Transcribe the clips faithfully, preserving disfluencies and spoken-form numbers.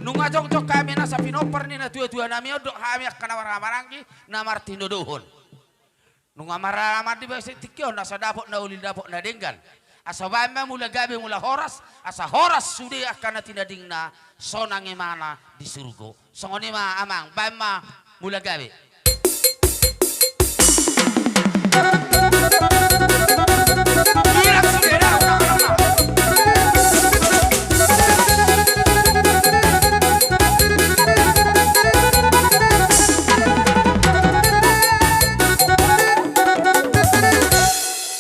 Nunga jongjong hami nasa pinompar ni natuatuanami on, dok hami angka na marhahamaranggi na martinodohon. Nunga marramar di bagasan tingki on, asa dapot na uli, dapot na denggan. Asa baen ma mula gabe mula horas, asa horas sude angka na tinadingna, sonang imana di surgo. Songon i ma amang, baen ma mula gabe.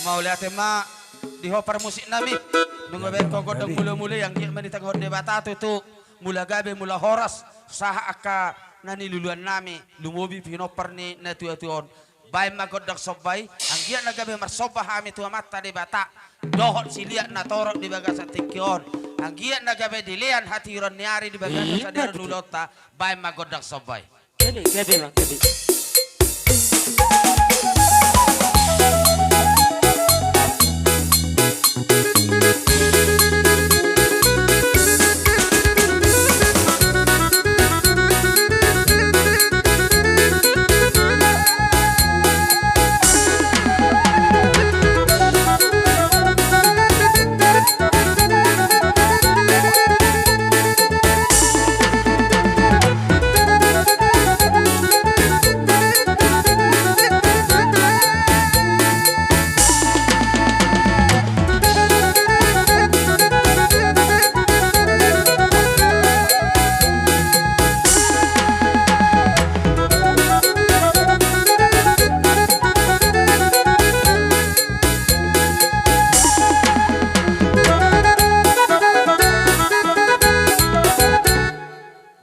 Mauliate ma di ho parmusiknami. Nunga baen ho gondang mulamula i, anggiat ma ditangihon Debata tutu mula gabe mula horas sahat angka na niluluannami, lumobi pinompar ni natuatua on. Baen ma gondang somba i, anggiat na gabe marsomba hami tu Amanta Debata dohot siliat na torop di bagasan tingki on. Anggiat na gabe dilean hatiuron ni ari di bagasan sadari on ulaonta. Baen ma gondang somba i. Gabe, gabe ma, gabe.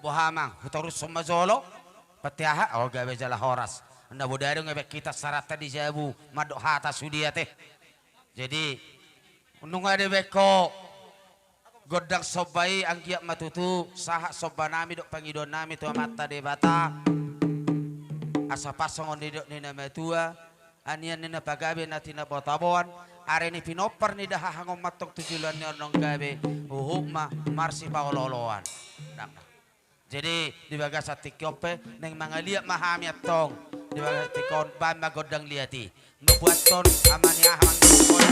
Boha amang, hutarushon ma jolo. Pati aha, o gabe jala horas. Na bodari nga baen hita sarata di jabu mandok hata sude ate. Jadi nunga dibaen ho gondang somba i, anggiat ma tutu sahat sombanami dohot pangidoannami tu Amanta Debata. Asa pas songon nidok ni na matua, anian ni na pagabe na tinabotaboan, ari ni pinompar ni dahahang on ma antong tu joloan ni on gabe huhut ma marsipaolooloan. Dang. Jadi di bagasan tingki on pe naeng mangaliat ma hami antong. Di bagasan tingki on baen ma gondang liat i. Mambuathon ama ni aha manggihuthon.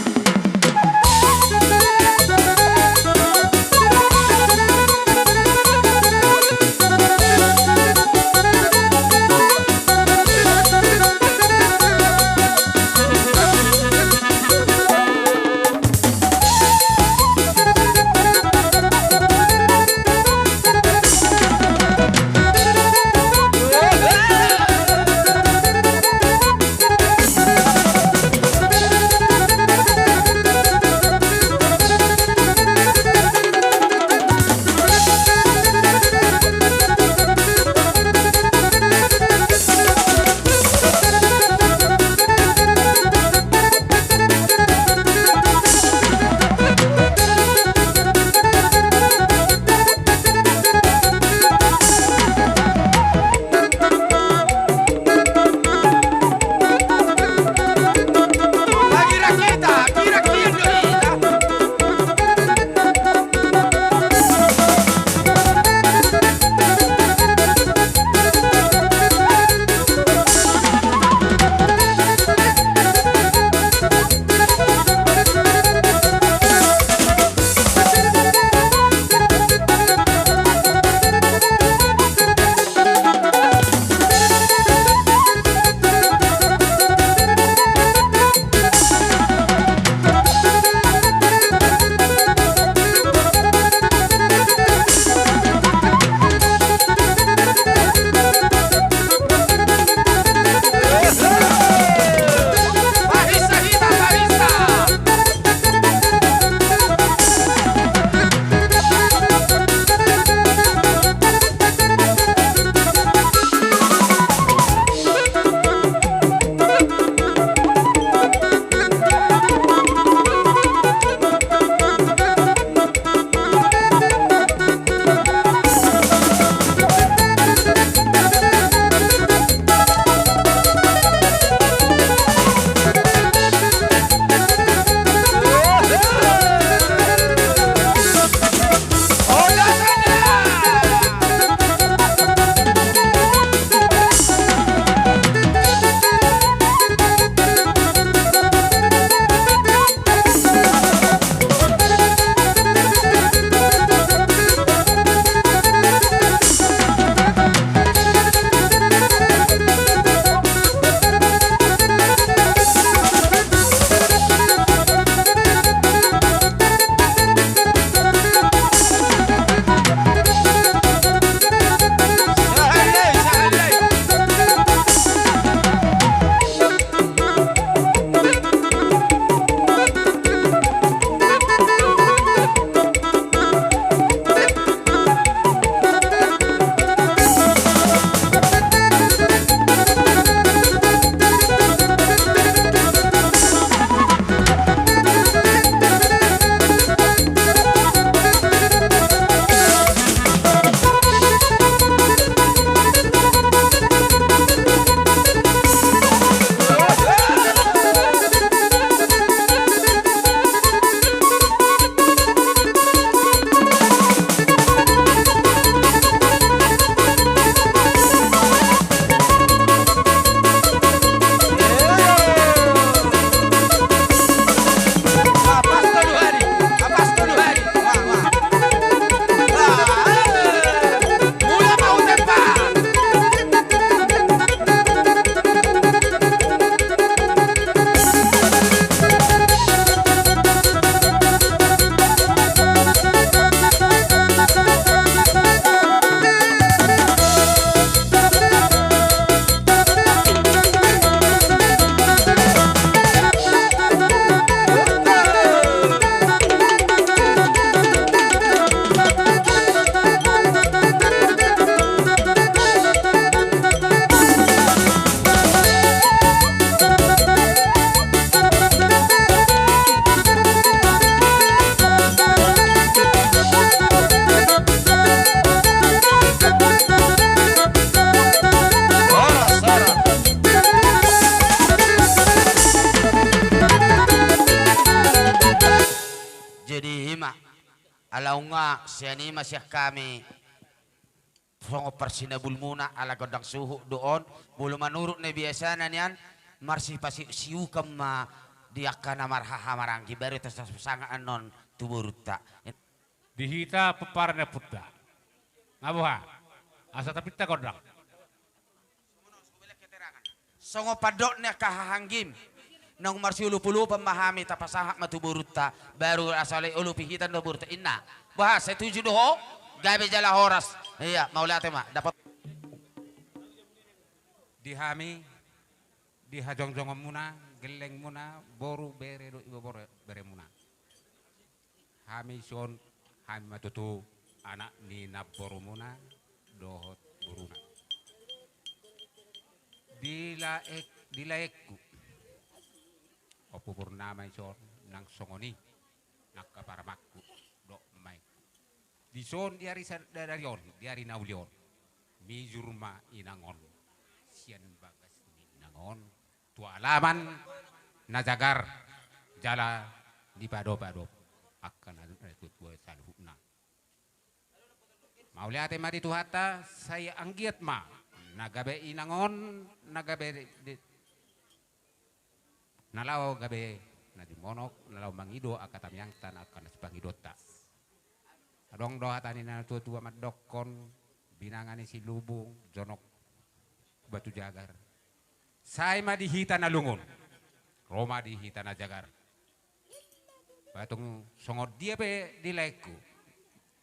Sian i ma sian hami songon parsinabulmuna, ala gondang suhut do on, molo manurut na biasana nian, marsipasiuk-siukan ma di angka na marhaha maranggi, baru tapasahat annon tu borunta. Di hita pomparan ni ompunta. Nga boha? Asa tapinta gondang. Songon pandok ni angka hahaanggim, naung marsiolopolopan ma hami, tapasahat ma tu borunta, baru asa olo-, olopi hita do borunta. Inna, boha, setuju do ho? Gabe jala horas. Ia, mauliate ma, dapot. Di hami, di hajongjongonmuna, gellengmuna, boru, bere dohot ibebere, beremuna. Hami son, hami ma tutu anak ni namborumuna dohot boruna. Di laek-, di laengku, Ompu Purnama i son, nang songon i nang angka parumaenku dohot maengku. Dison di ari sadari on, di ari na uli on, mijur ma inang on sian bagas ni inang on tu alaman na jagar jala dipadopadop angka na, na tuatua saluhutna. Mauliate ma di Tuhanta, sai anggiat ma na gabe inang on, na gabe di, di, na laho gabe na jumonok, na laho mangido angka tamiangta, angka na sipangidoanta. Adong do hata ni na tuatua mandokkon, binanga ni Silubung, jonok batu jagar. Sai ma di hita na lungun, ro ma di hita na jagar. Ba tung songon dia pe di laengku,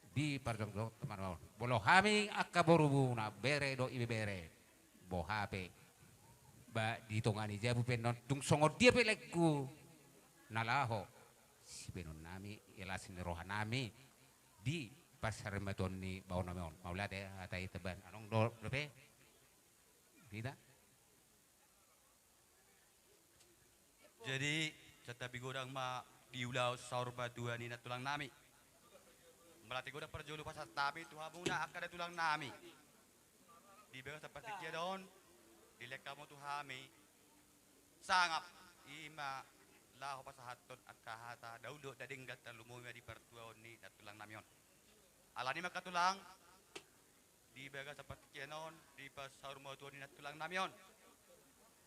di parjongjong, molo hami angka borumuna, bere dohot ibebere, boha pe, ba di tonga ni jabu pe annon, tung songon dia pe laengku na laho, sibaenonnami, las ni rohanami di parsarimatua ni baononnami on. Mauliate, hata i tabaen, adong do, dope? Hita? Jadi, santabi godang ma di ulaon saur matua ni nantulangnami. Mauliate godang parjolo pasahat hami tu hamuna angka nantulangnami. Di bagasan partingkian on, dilehon hamu tu hami sangap, i ma laho pasahathon angka hata na uli dohot na denggan tarlumobi ma di partuaon ni nantulangnami on. Alani i ma angka tulang, di bagasan partingkian on, di pasaur matua ni nantulangnami on,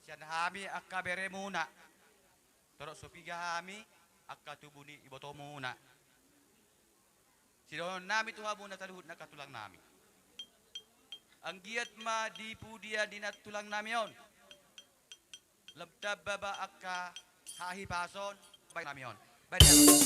sian hami angka beremuna, torop so piga hami angka tubu ni ibotomuna, sidohononnami tu hamuna saluhutna angka tulangnami. Anggiat ma di pudian ni nantulangnami on lam tamba ma angka hahipason, baen nami on. Baen nami on.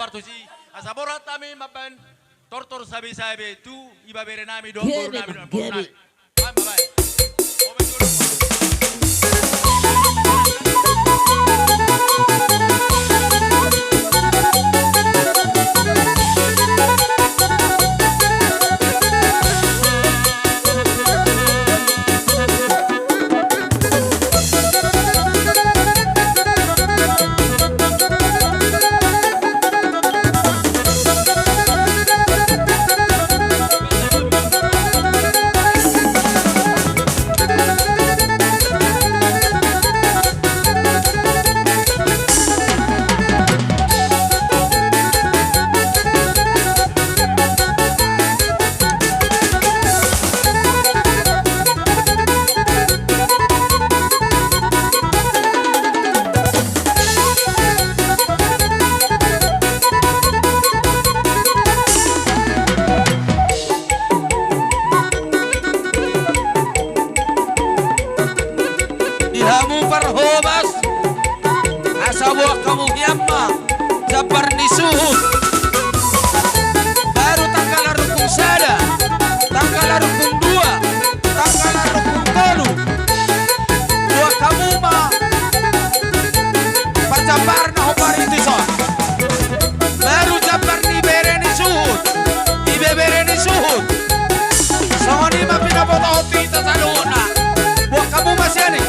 Tusi, asa borhat hami mambahen tortor sabe-sabe tu ibebere nami dohot boru nami dohot boru nami. Baen ma baen. Di hamu parhobas, asa boan hamu hian ma jambar ni suhut. Baru tangkalan rungkung sada, tangkalan rungkung dua, tangkalan rungkung tolu. Boan hamu ma parjambar na hombar i dison. Baru jambar ni bere ni suhut, ibebere ni suhut. Songon i ma pinabotohon tu hita saluhutna. Boan hamu ma sian i.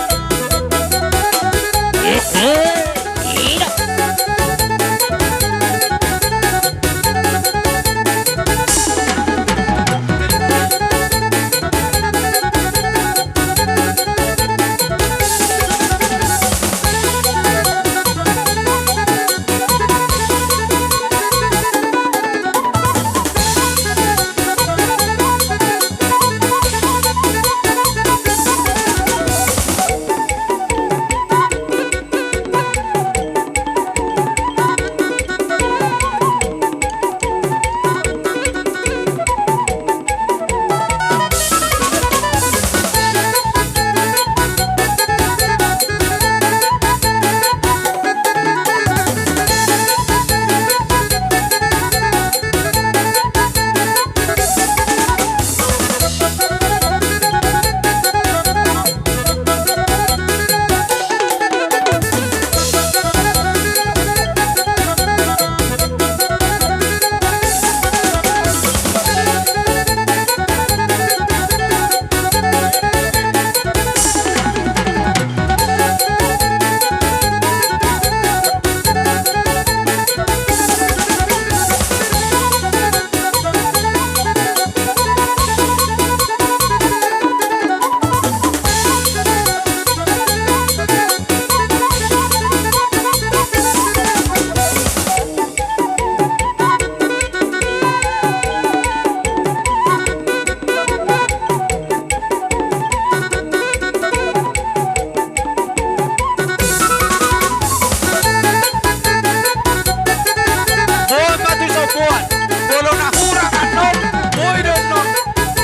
Boan ma tu sombuan, molo na hurang annon, boi do annon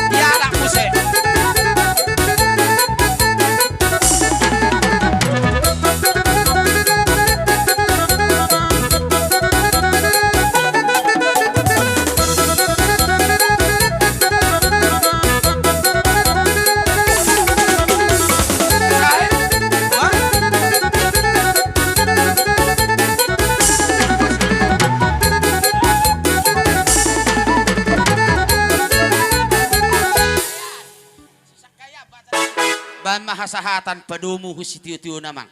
dialap muse. Baen ma hasahatan padomu hu sitio-tio na mang.